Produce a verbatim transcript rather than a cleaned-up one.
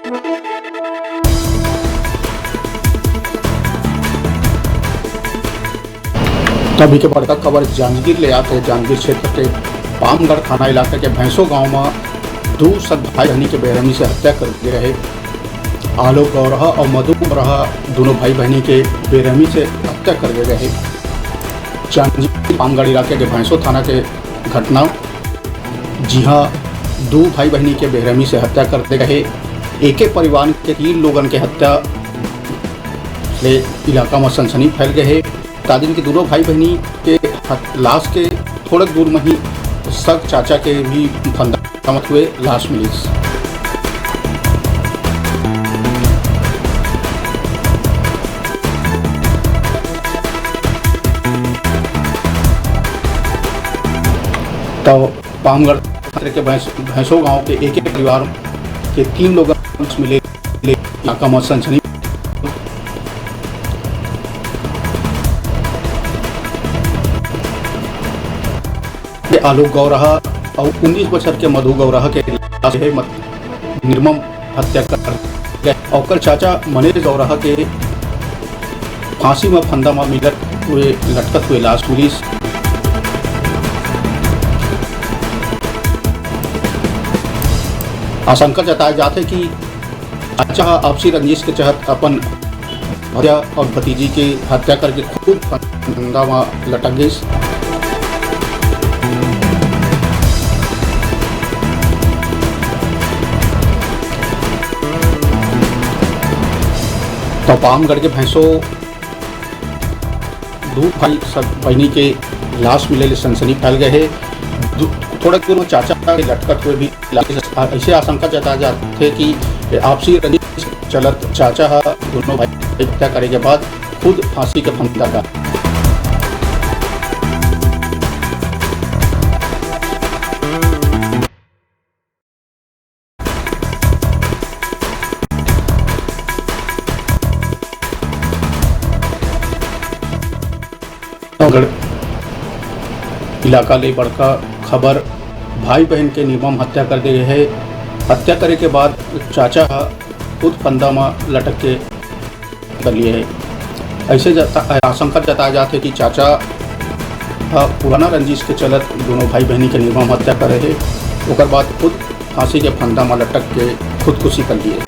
तभी के बड़का खबर जांजगीर ले आत हे। जांजगीर क्षेत्र के पामगढ़ थाना इलाका के भैंसो गांव म दू सग भाई बहिनी के बेरहमी से हत्या कर दे रहे। आलोक गौरहा अउ मधु गौरहा दोनों भाई बहिनी के बेरहमी से हत्या कर दे रहे। जांजगीर पामगढ़ इलाके के भैंसो थाना के घटना, जिहां दू भाई बहिनी के बेरहमी से हत्या कर दे रहे। एके परिवार के तीन लोगन के हत्या ले इलाका म सनसनी फैल गए हे। बता दिन कि दोनों भाई बहिनी के हत-, लाश के थोड़ा दूर म ही सग चाचा के भी फंदा मत हुए लाश मिलिस। तो पामगढ़ क्षेत्र के भैंस-, भैंसो गांव के एक एक परिवार के तीन लोग मिले, इलाका म सनसनी। ये आलोक गौरहा अउ उन्नीस बछर के मधु गौरहा के लाश हे मत-, निर्मम हत्या कर गए। ओकर चाचा मनीष गौरहा के फांसी म फंदा म मिलत हुए, लटकत हुए लाश मिलिस। आशंका जताए जाथे कि चाचा ह आपसी रंजिश के चलत अपन भैया अउ भतीजी के हत्या करके खुद फंदा म लटक गइस। तो पामगढ़ के भैंसो दू भाई सग बहिनी के लाश मिले ले सनसनी फैल गए हे। दू-, थोड़ा दूर म चाचा के लटकत हुए भी लाश, ऐसे आशंका जताए जाथे कि आपसी रंजिश चलत चाचा ह दोनों भाई के हत्या करे के बाद खुद फांसी के फंदा डाल नौगढ़ इलाका ले बड़का खबर, भाई बहन के निर्मम हत्या कर दे गए हे। हत्या करे के बाद चाचा ह खुद फंदा म लटक के कर लिए हे। ऐसे जता-, आशंका जताया जाथे कि चाचा ह पुराना रंजिश के चलत दोनों भाई बहनी के निर्मम हत्या करे हे, ओकर बाद खुद फांसी के फंदा म लटक के खुदकुशी कर लिए।